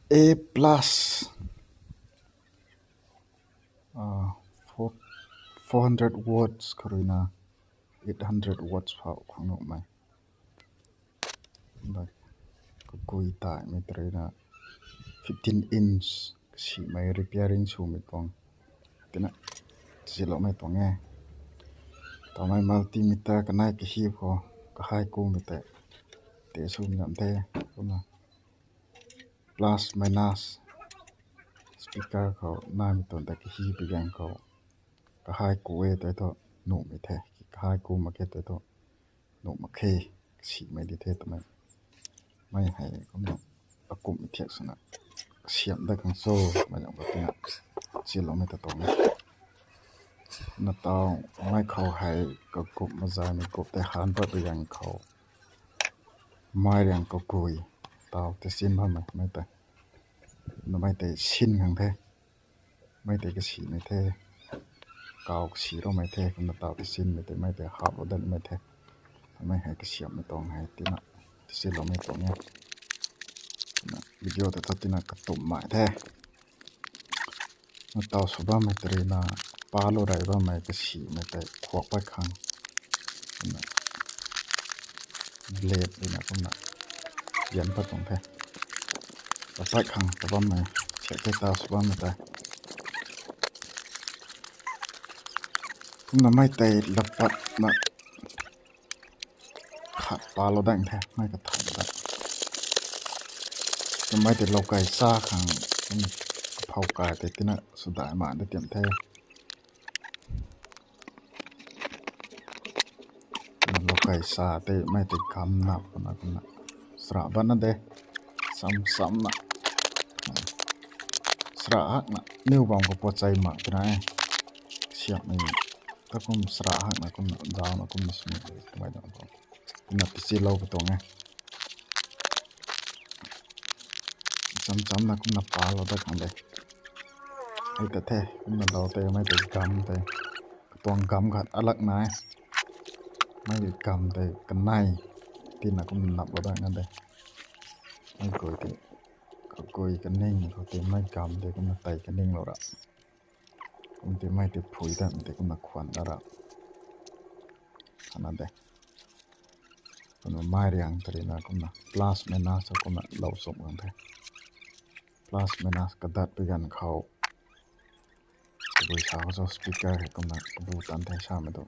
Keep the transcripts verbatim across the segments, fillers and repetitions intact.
A plus, uh, four, four hundred watts kharuina eight hundred watts phau khang nuhmei. Kakui taimei tarina fifteen inch kasimei repairing swmei tuang. Tina tiziloumei tuang e. Tamei multimeter kanai kahi khou kahai kumei tei te swmei nam the. Kumna plus minus speaker khou naimei tuang ta kahi pi gang khou kahai ku e tei thu nuhmei the. Kahai ku mak khe tei thu nuh mak khe, kasimei di the twmei. Mei hei kumna akumhmei thiak swna kasiam dat khang cho, mei zang ka tina tiziloumei ta tuang e. Kumna taw mei khou hei kakumh mazaymei kup tei han pat pi gang khou mei riang kakui taw tisin bammei mei tei, namei tei sin khang the. Mei tei kasimei the, kaw kasi roumei the, kumna taw tisinmei tei mei tei haplou datmei the. Mei hei kasiammei tuang hei tina tiziloumei tuang e. Kumna video ta thu tina katumhmei the. Na taw sw bammei tarina palou rey bammei kasimei tei khuak pat khang kumna blade ruina kumna yan pat tuang the. Lapat khang ta bammei thiak tei taw sw bammei tei. Kumna mei tei lapatna khat palou dang the, mei kathai ta. Kumna mei tei loukei sa khang, kumna kaphou kai tei tina swdai maan de tiam the. Kumna loukei sa tei mei tei gam nap kumna kumna sra batna de, sam samna sra hakna niw bam khou puat chei mak tina e. Siamhmei ta kum sra hakna kumna dauna kumna swmei twmei dang khou kumna tichilou ka tuang e. Cham chamna kumna palou dat khang de. Hei ta the kumna lou tei mei tei gam tei katuang gam khat alakna e. Mei tei gam tei kanei tina kumna naplou dat khang de. Mei kui tei kakui kaning khou tei mei gam tei kumna tei kaninglou ra. Kum tei mei tei phui dat tei kumna khwan da ra. Ana de. Kumna mei riang tarina kumna plus minus ta kumna lou chum gang the. Plus minus kadat pi ganv khou tabui sa khou cho speaker hei kumna kabu tan the samei tu.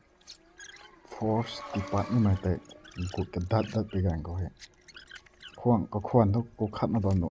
Force tipat nimei tei gut kadat dat pi ganv khou hei. Khwang kakhwan thu ku khatna bam